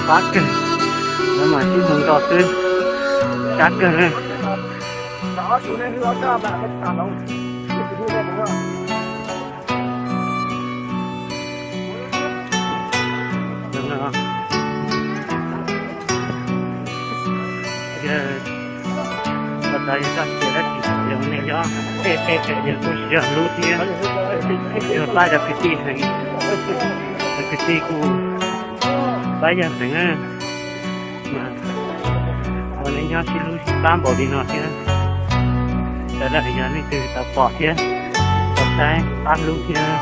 Pab kawg, lawv mas sib mus nto xwb, sab kawg li. Ua tas yog txoj sia dab tsi yog nej nyob tej tej pem yog kuj tsis yog hlub thiab, yog pab cov kwv tij heev, cov kwv tij kuj pab yawg heev na. Mas ua nej nyob sib hlub sib pab npaum li no thiab, sawv daws yog leej twg tau pom thiab tau saib pab hlub thiab.